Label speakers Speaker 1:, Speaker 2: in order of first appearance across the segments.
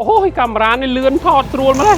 Speaker 1: អូយកាមេរ៉ានេះលឿនថតស្រួលម្ល៉េះ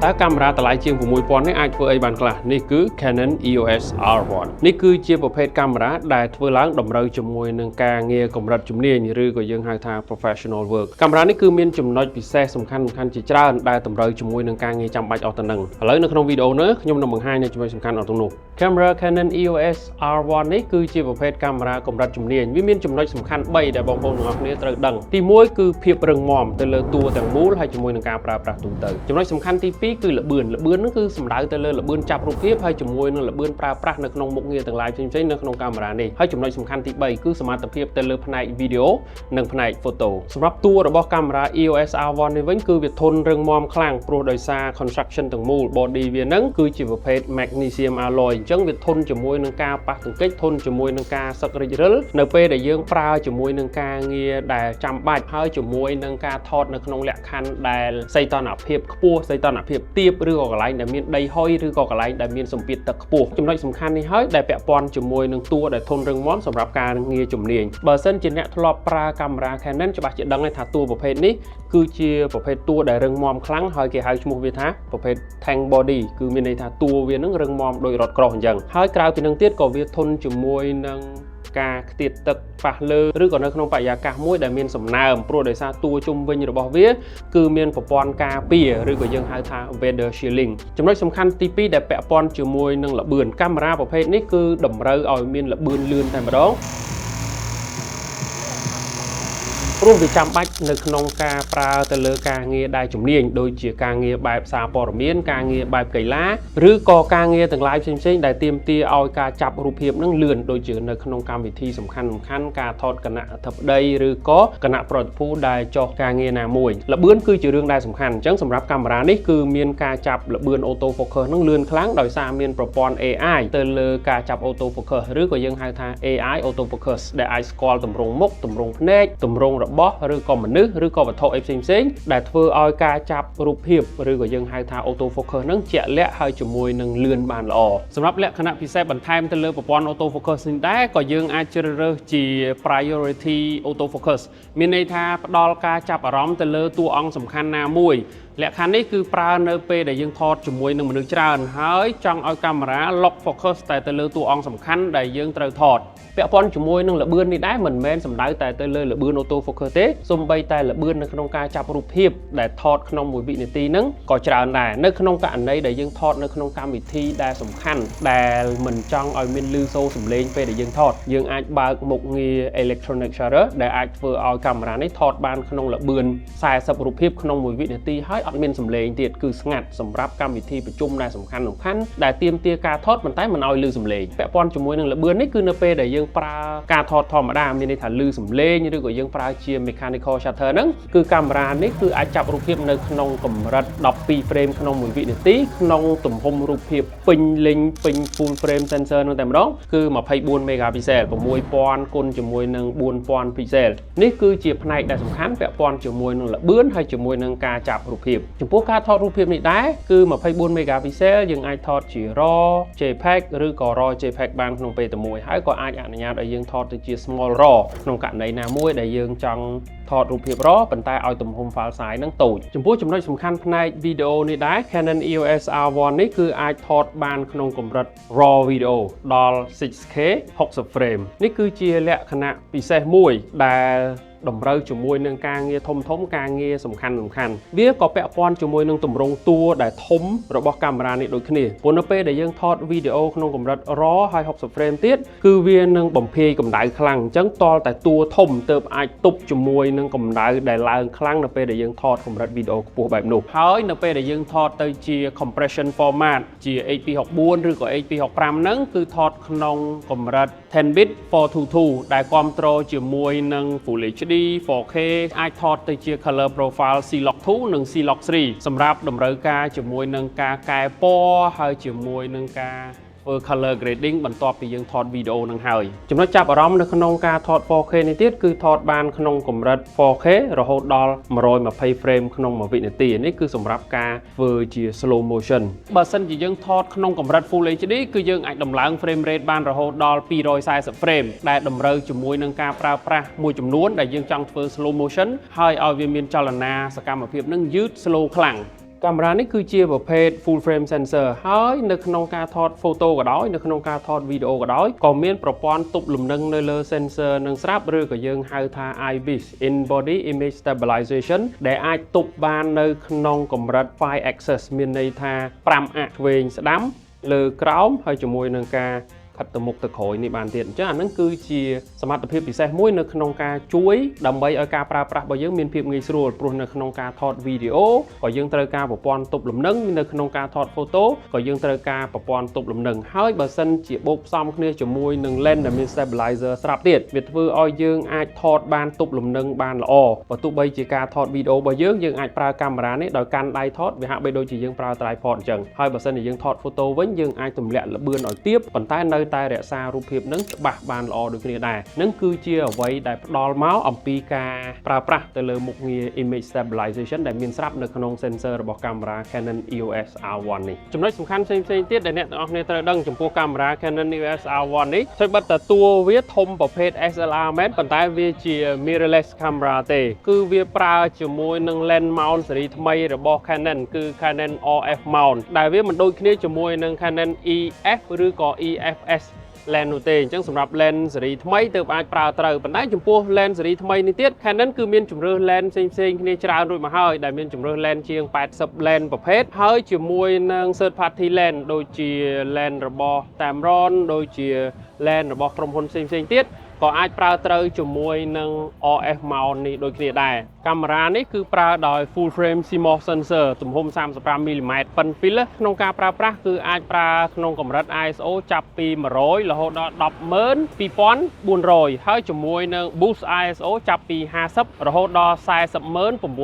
Speaker 1: តើកាមេរ៉ាតម្លៃជាង6000នេះអាចធ្វើអីបានខ្លះនេះគឺ Canon EOS R1 នេះគឺជាប្រភេទកាមេរ៉ាដែលធ្វើឡើងតម្រូវជាមួយនឹងការងារកម្រិតជំនាញឬក៏យើងហៅថា professional work។ កាមេរ៉ានេះគឺមានចំណុចពិសេសសំខាន់ៗជាច្រើនដែលតម្រូវជាមួយនឹងការងារចាំបាច់អស់ទៅនឹងឥឡូវនៅក្នុងវីដេអូនេះខ្ញុំនឹងបង្ហាញនៅចំណុចសំខាន់អស់ទាំងនោះកាមេរ៉ា Canon EOS R1 នេះគឺជាប្រភេទកាមេរ៉ាកម្រិតជំនាញវាមានចំណុចសំខាន់3ដែលបងប្អូនទាំងអស់គ្នាត្រូវដឹងទី1គឺភាពរឹងមាំទៅលើតួទាំងមូលហើយជាមួយនឹងការប្រើប្រាស់ទូទៅចំណុចសំខាន់ទី2គឺល្បឿនល្បឿនហ្នឹងគឺសំដៅទៅលើល្បឿនចាប់រូបភាពហើយជាមួយនឹងល្បឿនប្រើប្រាស់នៅក្នុងមុខងារទាំងឡាយផ្សេងៗនៅក្នុងកាមេរ៉ានេះហើយចំណុចសំខាន់ទី3គឺសមត្ថភាពទៅលើផ្នែកវីដេអូនិងផ្នែក photo។ សម្រាប់តួរបស់កាមេរ៉ា EOS R1 នេះវិញគឺវាធន់រឹងមាំខ្លាំងព្រោះដោយសារ construction ទាំងមូល body វាហ្នឹងគឺជាប្រភេទ magnesium alloy អញ្ចឹងវាធន់ជាមួយនឹងការប៉ះទង្គិចធន់ជាមួយនឹងការសឹករិចរិលនៅពេលដែលយើងប្រើជាមួយនឹងការងារដែលចាំបាច់ហើយជាមួយនឹងការថតនៅក្នុងលក្ខខណ្ឌដែលសីតុណ្ហភាពខ្ពស់សីតុណ្ហភាពទាបឬក៏កន្លែងដែលមានដីហុយឬក៏កន្លែងដែលមានសម្ពាធទឹកខ្ពស់ចំណុចសំខាន់នេះហើយដែលពាក់ព័ន្ធជាមួយនឹងតួដែលធន់រឹងមាំសម្រាប់ការងារជំនាញបើសិនជាអ្នកធ្លាប់ប្រើកាមេរ៉ា Canon ច្បាស់ជាដឹងហើយថាតួប្រភេទនេះគឺជាប្រភេទតួដែលរឹងមាំខ្លាំងហើយគេហៅឈ្មោះវាថាប្រភេទ tank body គឺមានន័យថាតួវានឹងរឹងមាំដូចរថក្រោះអញ្ចឹងហើយក្រៅពីនឹងទៀតក៏វាធន់ជាមួយនឹងការខ្ទាតទឹកប៉ះលើឬក៏នៅក្នុងបរិយាកាសមួយដែលមានសំណើមព្រោះដោយសារតួជុំវិញរបស់វាគឺមានប្រព័ន្ធការពារឬក៏យើងហៅថា weather sealing។ ចំណុចសំខាន់ទី2ដែលពាក់ព័ន្ធជាមួយនឹងល្បឿនកាមេរ៉ាប្រភេទនេះគឺតម្រូវឲ្យមានល្បឿនលឿនតែម្ដង ព្រោះវាចាំបាច់នៅក្នុងការប្រើទៅលើការងារដែលជំនាញដូចជាការងារបែបសារព័ត៌មានការងារបែបកីឡាឬក៏ការងារទាំងឡាយផ្សេងៗដែលទាមទារឲ្យការចាប់រូបភាពនឹងលឿនដូចជានៅក្នុងកម្មវិធីសំខាន់សំខាន់ការថតគណៈអធិបតីឬក៏គណៈប្រតិភូដែលចុះការងារណាមួយល្បឿនគឺជារឿងដែលសំខាន់អញ្ចឹងសម្រាប់កាមេរ៉ានេះគឺមានការចាប់ល្បឿន auto focus នឹងលឿនខ្លាំងដោយសារមានប្រព័ន្ធ AI ទៅលើការចាប់ auto focus ឬក៏យើងហៅថា AI auto focus ដែលអាចស្គាល់ទម្រង់មុខទម្រង់ភ្នែកទម្រង់របស់ឬក៏មនុស្សឬក៏វត្ថុអីផ្សេងៗដែលធ្វើឲ្យការចាប់រូបភាពឬក៏យើងហៅថា auto focus ហ្នឹងជាក់លាក់ហើយជាមួយនឹងលឿនបានល្អសម្រាប់លក្ខណៈពិសេសបន្ថែមទៅលើប្រព័ន្ធ auto focus នេះដែរក៏យើងអាចជ្រើសរើសជា priority auto focus មានន័យថាផ្ដល់ការចាប់អារម្មណ៍ទៅលើតួអង្គសំខាន់ណាមួយលក្ខខណ្ឌនេះគឺប្រើនៅពេលដែលយើងថតជាមួយនឹងមនុស្សច្រើនហើយចង់ឲ្យកាមេរ៉ា lock focus តែទៅលើតួអង្គសំខាន់ដែលយើងត្រូវថតពាក់ព័ន្ធជាមួយនឹងល្បឿននេះដែរមិនមែនសំដៅតែទៅលើល្បឿន auto focus ទេសូម្បីតែល្បឿននៅក្នុងការចាប់រូបភាពដែលថតក្នុងមួយវិនាទីហ្នឹងក៏ច្រើនដែរនៅក្នុងករណីដែលយើងថតនៅក្នុងកម្មវិធីដែលសំខាន់ដែលមិនចង់ឲ្យមានលឺសូរសំឡេងពេលដែលយើងថតយើងអាចបើកមុខងារ electronic shutter ដែលអាចធ្វើឲ្យកាមេរ៉ានេះថតបានក្នុងល្បឿន40រូបភាពក្នុងមួយវិនាទីហើយអត់មានសំឡេងទៀតគឺស្ងាត់សម្រាប់កម្មវិធីប្រជុំដែលសំខាន់សំខាន់ដែលទាមទារការថតប៉ុន្តែមិនឲ្យលឺសំឡេងពាក់ព័ន្ធជាមួយនឹងល្បឿននេះគឺនៅពេលដែលយើងប្រើការថតធម្មតាមានន័យថាលឺសំឡេងឬក៏យើងប្រើជា mechanical shutter ហ្នឹងគឺកាមេរ៉ានេះគឺអាចចាប់រូបភាពនៅក្នុងកម្រិត12 frame ក្នុងមួយវិនាទីក្នុងទំហំរូបភាពពេញលេញពេញ full frame sensor ហ្នឹងតែម្ដងគឺ24 megapixel 6000គុណជាមួយនឹង4000 pixel នេះគឺជាផ្នែកដែលសំខាន់ពាក់ព័ន្ធជាមួយនឹងល្បឿនហើយជាមួយនឹងការចាប់រូបភាពចំពោះការថតរូបភាពនេះដែរគឺ24 megapixel យើងអាចថតជា RAW JPEG ឬក៏ RAW JPEG បានក្នុងពេលតែមួយហើយក៏អាចអនុញ្ញាតឲ្យយើងថតទៅជា small RAW ក្នុងករណីណាមួយដែលយើងចង់ថតរូបភាព RAW ប៉ុន្តែឲ្យទំហំ file size ហ្នឹងតូចចំពោះចំណុចសំខាន់ផ្នែកវីដេអូនេះដែរ Canon EOS R1 នេះគឺអាចថតបានក្នុងកម្រិត RAW video ដល់ 6K 60 frame នេះគឺជាលក្ខណៈពិសេសមួយដែលតម្រូវជាមួយនឹងការងារធំធំការងារសំខាន់សំខាន់វាក៏ពាក់ព័ន្ធជាមួយនឹងទម្រង់តួដែលធំរបស់កាមេរ៉ានេះដូចគ្នាព្រោះនៅពេលដែលយើងថតវីដេអូក្នុងកម្រិត RAW ហើយ60 frame ទៀតគឺវានឹងបំភាយកម្ដៅខ្លាំងអញ្ចឹងតតែតួធំទើបអាចទប់ជាមួយនឹងកម្ដៅដែលឡើងខ្លាំងនៅពេលដែលយើងថតកម្រិតវីដេអូខ្ពស់បែបនោះហើយនៅពេលដែលយើងថតទៅជា compression format ជា H264 ឬក៏ H265 ហ្នឹងគឺថតក្នុងកម្រិត 10 bit 422ដែលគ្រប់គ្រងជាមួយនឹង Full HD 4K អាចថតទៅជា color profile C-Log 2និង C-Log 3សម្រាប់តម្រូវការជាមួយនឹងការកែពណ៌ហើយជាមួយនឹងការ ធ្វើ color grading បន្ទាប់ពីយើងថតវីដេអូនឹងហើយចំណុចចាប់អារម្មណ៍នៅក្នុងការថត 4K នេះទៀតគឺថតបានក្នុងកម្រិត 4K រហូតដល់120 frame ក្នុង1វិនាទីនេះគឺសម្រាប់ការធ្វើជា slow motion បើសិនជាយើងថតក្នុងកម្រិត Full HD គឺយើងអាចដំឡើង frame rate បានរហូតដល់240 frame ដែលតម្រូវជាមួយនឹងការប្រើប្រាស់មួយចំនួនដែលយើងចង់ធ្វើ slow motion ហើយឲ្យវាមានចលនាសកម្មភាពនឹងយឺត slow ខ្លាំងកាមេរ៉ានេះគឺជាប្រភេទ full frame sensor ហើយនៅក្នុងការថត photo ក៏ដោយនៅក្នុងការថតវីដេអូក៏ដោយក៏មានប្រព័ន្ធទប់លំនឹងនៅលើ sensor នឹងស្រាប់ឬក៏យើងហៅថា IBIS in body image stabilization ដែលអាចទប់បាននៅក្នុងកម្រិត 5 axis មានន័យថា5អាក់ឆ្វេងស្ដាំលើក្រោមហើយជាមួយនឹងការខិតទៅមុខទៅក្រោយនេះបានទៀតអញ្ចឹងអាហ្នឹងគឺជាសមត្ថភាពពិសេសមួយនៅក្នុងការជួយដើម្បីឲ្យការប្រើប្រាស់របស់យើងមានភាពងាយស្រួលព្រោះនៅក្នុងការថតវីដេអូក៏យើងត្រូវការប្រព័ន្ធទប់លំនឹងនៅក្នុងការថត photo ក៏យើងត្រូវការប្រព័ន្ធទប់លំនឹងហើយបើសិនជាបូកផ្សំគ្នាជាមួយនឹង lens ដែលមាន stabilizer ស្រាប់ទៀតវាធ្វើឲ្យយើងអាចថតបានទប់លំនឹងបានល្អបើទោះបីជាការថតវីដេអូរបស់យើងយើងអាចប្រើកាមេរ៉ានេះដោយកាន់ដៃថតវាហាក់បីដូចជាយើងប្រើ tripod អញ្ចឹងហើយបើសិនជាយើងថត photo វិញយើងអាចទម្លាក់ល្បឿនឲ្យទាបប៉ុន្តែនៅតែរក្សារូបភាពនឹងច្បាស់បានល្អដូចគ្នាដែរនឹងគឺជាអ្វីដែលផ្ដល់មកអំពីការប្រើប្រាស់ទៅលើមុខងារ image stabilization ដែលមានស្រាប់នៅក្នុង sensor របស់កាមេរ៉ា Canon EOS R1 នេះចំណុចសំខាន់ផ្សេងៗទៀតដែលអ្នកទាំងអស់គ្នាត្រូវដឹងចំពោះកាមេរ៉ា Canon EOS R1 នេះសូម្បីតែតួវាធំប្រភេទ SLR មែនប៉ុន្តែវាជា mirrorless camera ទេគឺវាប្រើជាមួយនឹង lens mount ស៊េរីថ្មីរបស់ Canon គឺ Canon RF mount ដែលវាមិនដូចគ្នាជាមួយនឹង Canon EF ឬក៏ EFS lens នោះទេអញ្ចឹងសម្រាប់ lens ស៊េរីថ្មីទើបអាចប្រើត្រូវប៉ុន្តែចំពោះ lens ស៊េរីថ្មីនេះទៀត Canon គឺមានជម្រើស lens ផ្សេងៗគ្នាច្រើនរួចមកហើយដែលមានជម្រើស lens ជាង80 lens ប្រភេទហើយជាមួយនឹង third party lens ដូចជា lens របស់ Tamron ដូចជា lens របស់ក្រុមហ៊ុនផ្សេងៗទៀតក៏អាចប្រើត្រូវជាមួយនឹង RF mount នេះដូចគ្នាដែរកាមេរ៉ានេះគឺប្រើដោយ full frame CMOS sensor ទំហំ35 mm ប៉ុន fil ក្នុងការប្រើប្រាស់គឺអាចប្រើក្នុងកម្រិត ISO ចាប់ពី100រហូតដល់102,400ហើយជាមួយនឹង boost ISO ចាប់ពី50រហូតដល់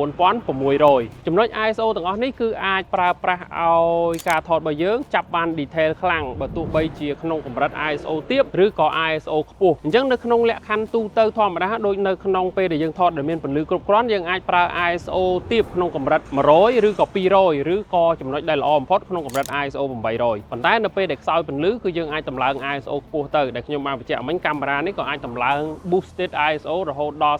Speaker 1: 409,600ចំណុច ISO ទាំងអស់នេះគឺអាចប្រើប្រាស់ឲ្យការថតរបស់យើងចាប់បាន detail ខ្លាំងបើទោះបីជាក្នុងកម្រិត ISO ទាបឬក៏ ISO ខ្ពស់អញ្ចឹងនៅក្នុងលក្ខខណ្ឌទូទៅធម្មតាដូចនៅក្នុងពេលដែលយើងថតដែលមានពន្លឺគ្រប់គ្រាន់យើងអាចប្រើ ISO ទាបក្នុងកម្រិត100ឬក៏200ឬក៏ចំណុចដែលល្អបំផុតក្នុងកម្រិត ISO 800ប៉ុន្តែនៅពេលដែលខ្សោយពន្លឺគឺយើងអាចតម្លើង ISO ខ្ពស់ទៅដែលខ្ញុំបានបញ្ជាក់មិញកាមេរ៉ានេះក៏អាចតម្លើង boosted ISO រហូតដល់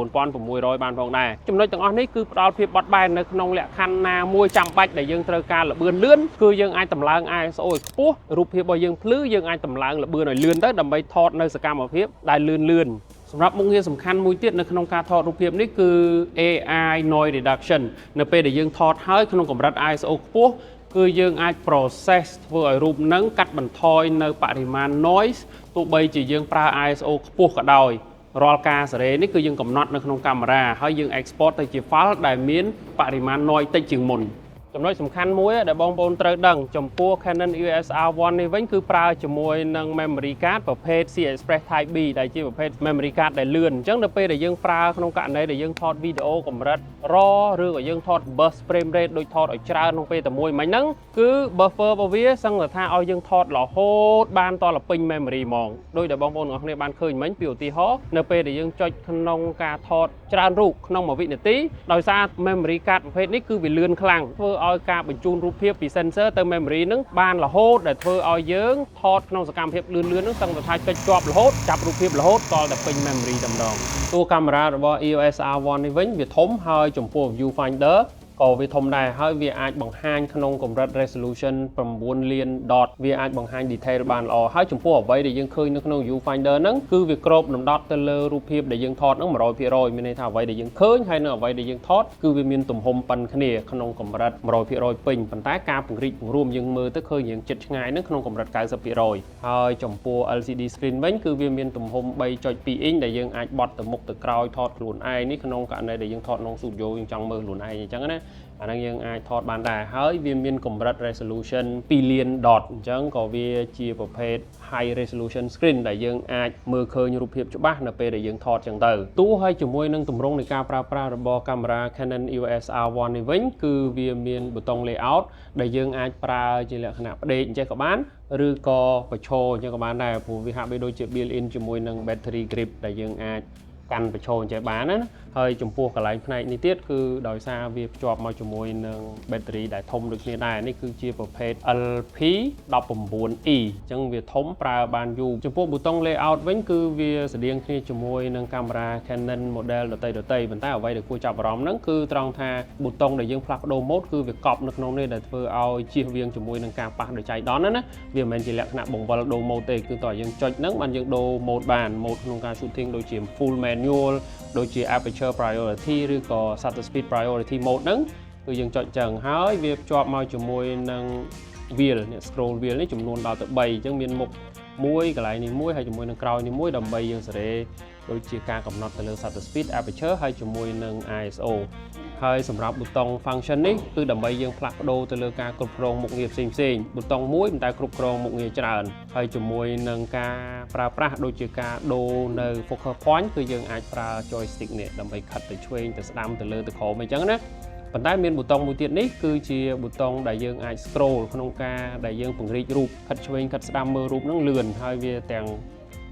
Speaker 1: 409,600បានផងដែរចំណុចទាំងអស់នេះគឺផ្ដល់ភាពបត់បែននៅក្នុងលក្ខខណ្ឌណាមួយចាំបាច់ដែលយើងត្រូវការល្បឿនលឿនគឺយើងអាចតម្លើង ISO ឲ្យខ្ពស់រូបភាពរបស់យើងភ្លឺយើងអាចតម្លើងល្បឿនឲ្យលឿនទៅដើម្បីថតនៅសកម្មភាពដែលលឿនលឿនសម្រាប់មុខងារសំខាន់មួយទៀតនៅក្នុងការថតរូបភាពនេះគឺ AI noise reduction នៅពេលដែលយើងថតហើយក្នុងកម្រិត ISO ខ្ពស់គឺយើងអាច process ធ្វើឲ្យរូបនឹងកាត់បន្ថយនៅបរិមាណ noise ទោះបីជាយើងប្រើ ISO ខ្ពស់ក៏ដោយរាល់ការសេរីនេះគឺយើងកំណត់នៅក្នុងកាមេរ៉ាហើយយើង export ទៅជា file ដែលមានបរិមាណ noise តិចជាងមុនចំណុចសំខាន់មួយដែលបងប្អូនត្រូវដឹងចំពោះ Canon EOS R1 នេះវិញគឺប្រើជាមួយនឹង memory card ប្រភេទ CFexpress Express Type B ដែលជាប្រភេទ memory card ដែលលឿនអញ្ចឹងនៅពេលដែលយើងប្រើក្នុងករណីដែលយើងថតវីដេអូកម្រិត RAW ឬក៏យើងថត burst frame rate ដូចថតឲ្យច្រើនក្នុងពេលតែមួយមិញហ្នឹងគឺ buffer របស់វាសឹងតែថាឲ្យយើងថតរហូតបានតលពេញ memory ហ្មងដោយដែលបងប្អូនទាំងអស់គ្នាបានឃើញមិញពីឧទាហរណ៍នៅពេលដែលយើងចុចក្នុងការថតច្រើនរូបក្នុងមួយវិនាទីដោយសារ memory card ប្រភេទនេះគឺវាលឿនខ្លាំងធ្វើឲ្យការបញ្ជូនរូបភាពពី sensor ទៅ memory ហ្នឹងបានរហូតដែលធ្វើឲ្យយើងថតក្នុងសកម្មភាពលឿនៗហ្នឹងសឹងតែថាចុចជាប់រហូតចាប់រូបភាពរហូតតតែពេញ memory តែម្ដងតួកាមេរ៉ារបស់ EOS R1 នេះវិញវាធំហើយចំពោះ viewfinder ក៏វាធំដែរហើយវាអាចបង្ហាញក្នុងកម្រិត resolution 9លាន dot វាអាចបង្ហាញ detail បានល្អហើយចំពោះអ្វីដែលយើងឃើញនៅក្នុង viewfinder ហ្នឹងគឺវាគ្របដណ្ដប់ទៅលើរូបភាពដែលយើងថតហ្នឹង100%មានន័យថាអ្វីដែលយើងឃើញហើយនិងអ្វីដែលយើងថតគឺវាមានទំហំប៉ុនគ្នាក្នុងកម្រិត100%ពេញប៉ុន្តែការពង្រីកពង្រួមយើងមើលទៅឃើញយើងចិត្តឆ្ងាយហ្នឹងក្នុងកម្រិត90%ហើយចំពោះ LCD screen វិញគឺវាមានទំហំ3.2 inch ដែលយើងអាចបត់ទៅមុខទៅក្រោយថតខ្លួនឯងនេះក្នុងករណីដែលយើងថតក្នុង studio យើងចង់មើលខ្លួនឯងអញ្ចឹងណា អាហ្នឹងយើងអាចថតបានដែរហើយវាមានកម្រិត resolution 2លាន dot អញ្ចឹងក៏វាជាប្រភេទ high resolution screen ដែលយើងអាចមើលឃើញរូបភាពច្បាស់នៅពេលដែលយើងថតចឹងទៅទោះហើយជាមួយនឹងទម្រង់នៃការប្រើប្រាស់របស់កាមេរ៉ា Canon EOS R1 នេះវិញគឺវាមានប៊ូតុង layout ដែលយើងអាចប្រើជាលក្ខណៈផ្ដេកអញ្ចេះក៏បានឬក៏បញ្ឈរអញ្ចឹងក៏បានដែរព្រោះវាហាក់បីដូចជា built in ជាមួយនឹង battery grip ដែលយើងអាចកាន់បញ្ឈរអញ្ចេះបានណាហើយចំពោះកន្លែងផ្នែកនេះទៀតគឺដោយសារវាភ្ជាប់មកជាមួយនឹង battery ដែលធំដូចគ្នាដែរនេះគឺជាប្រភេទ LP 19E អញ្ចឹងវាធំប្រើបានយូរចំពោះប៊ូតុង layout វិញគឺវាស្តៀងគ្នាជាមួយនឹងកាមេរ៉ា Canon model ដទៃៗប៉ុន្តែអ្វីដែលគួរចាប់អារម្មណ៍ហ្នឹងគឺត្រង់ថាប៊ូតុងដែលយើងផ្លាស់ប្ដូរ mode គឺវាកប់នៅក្នុងនេះដែលធ្វើឲ្យជៀសវាងជាមួយនឹងការប៉ះដោយចៃដន្យណាណាវាមិនមែនជាលក្ខណៈបង្វិលដូរ mode ទេគឺតើយើងចុចហ្នឹងបានយើងដូរ mode បាន mode ក្នុងការ shooting ដូចជា full manual ដូចជា aperture priority ឬក៏ shutter speed priority mode ហ្នឹងគឺយើងចុចចឹងហើយវាភ្ជាប់មកជាមួយនឹង wheel នេះ scroll wheel នេះចំនួនដល់ទៅ3អញ្ចឹងមានមុខមួយកន្លែងនេះមួយហើយជាមួយនឹងក្រោយនេះមួយដើម្បីយើងសេរីដូចជាការកំណត់ទៅលើ shutter speed aperture ហើយជាមួយនឹង ISO ហើយសម្រាប់ប៊ូតុង function នេះគឺដើម្បីយើងផ្លាស់ប្ដូរទៅលើការគ្រប់គ្រងមុខងារផ្សេងផ្សេងប៊ូតុងមួយប៉ុន្តែគ្រប់គ្រងមុខងារច្រើនហើយជាមួយនឹងការប្រើប្រាស់ដូចជាការដូរនៅ focal point គឺយើងអាចប្រើ joystick នេះដើម្បីខិតទៅឆ្វេងទៅស្ដាំទៅលើទៅក្រោមអញ្ចឹងណាប៉ុន្តែមានប៊ូតុងមួយទៀតនេះគឺជាប៊ូតុងដែលយើងអាច scroll ក្នុងការដែលយើងពង្រីករូបខិតឆ្វេងខិតស្ដាំមើលរូបហ្នឹងលឿនហើយវាទាំង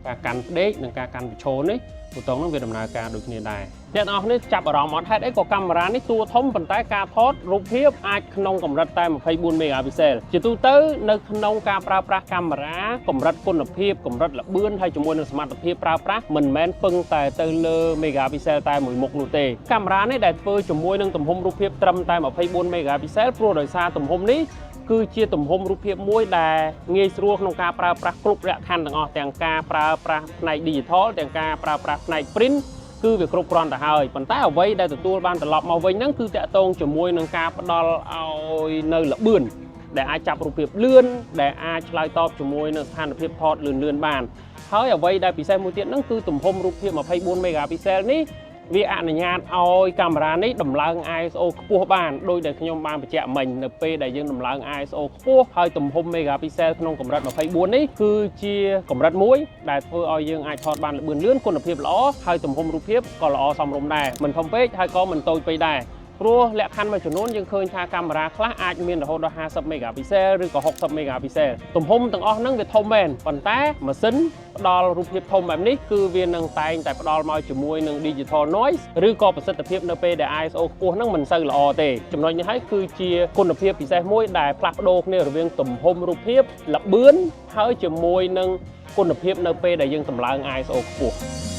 Speaker 1: ការកាន់ផ្ដេកនិងការកាន់បញ្ឈរនេះប៊ូតុងហ្នឹងវាដំណើរការដូចគ្នាដែរអ្នកទាំងអស់គ្នាចាប់អារម្មណ៍អត់ហេតុអីក៏កាមេរ៉ានេះតួធំប៉ុន្តែការថតរូបភាពអាចក្នុងកម្រិតតែ24 megapixel ជាទូទៅនៅក្នុងការប្រើប្រាស់កាមេរ៉ាកម្រិតគុណភាពកម្រិតល្បឿនហើយជាមួយនឹងសមត្ថភាពប្រើប្រាស់មិនមែនពឹងតែទៅលើ megapixel តែមួយមុខនោះទេកាមេរ៉ានេះដែលធ្វើជាមួយនឹងទំហំរូបភាពត្រឹមតែ24 megapixel ព្រោះដោយសារទំហំនេះគឺជាទំហំរូបភាពមួយដែលងាយស្រួលក្នុងការប្រើប្រាស់គ្រប់លក្ខខណ្ឌទាំងអស់ទាំងការប្រើប្រាស់ផ្នែក digital ទាំងការប្រើប្រាស់ផ្នែក print គឺវាគ្រប់គ្រាន់ទៅហើយប៉ុន្តែអ្វីដែលទទួលបានត្រឡប់មកវិញហ្នឹងគឺតាក់ទងជាមួយនឹងការផ្ដល់ឲ្យនៅល្បឿនដែលអាចចាប់រូបភាពលឿនដែលអាចឆ្លើយតបជាមួយនឹងស្ថានភាពថតលឿនលឿនបានហើយអ្វីដែលពិសេសមួយទៀតហ្នឹងគឺទំហំរូបភាព24 megapixel នេះវាអនុញ្ញាតឲ្យកាមេរ៉ានេះដំឡើង ISO ខ្ពស់បានដោយដែលខ្ញុំបានបញ្ជាក់មិញនៅពេលដែលយើងដំឡើង ISO ខ្ពស់ហើយទំហំ megapixel ក្នុងកម្រិត24នេះគឺជាកម្រិតមួយដែលធ្វើឲ្យយើងអាចថតបានល្បឿនលឿនគុណភាពល្អហើយទំហំរូបភាពក៏ល្អសមរម្យដែរមិនធំពេកហើយក៏មិនតូចពេកដែរព្រោះលក្ខខណ្ឌមួយចំនួនយើងឃើញថាកាមេរ៉ាខ្លះអាចមានរហូតដល់50 megapixel ឬក៏60 megapixel ទំហំទាំងអស់ហ្នឹងវាធំមែនប៉ុន្តែម៉ាស៊ីនផ្ដល់រូបភាពធំបែបនេះគឺវានឹងតែងតែផ្ដល់មកជាមួយនឹង digital noise ឬក៏ប្រសិទ្ធភាពនៅពេលដែល ISO ខ្ពស់ហ្នឹងមិនសូវល្អទេចំណុចនេះហើយគឺជាគុណភាពពិសេសមួយដែលផ្លាស់ប្ដូរគ្នារវាងទំហំរូបភាពល្បឿនហើយជាមួយនឹងគុណភាពនៅពេលដែលយើងតម្លើង ISO ខ្ពស់។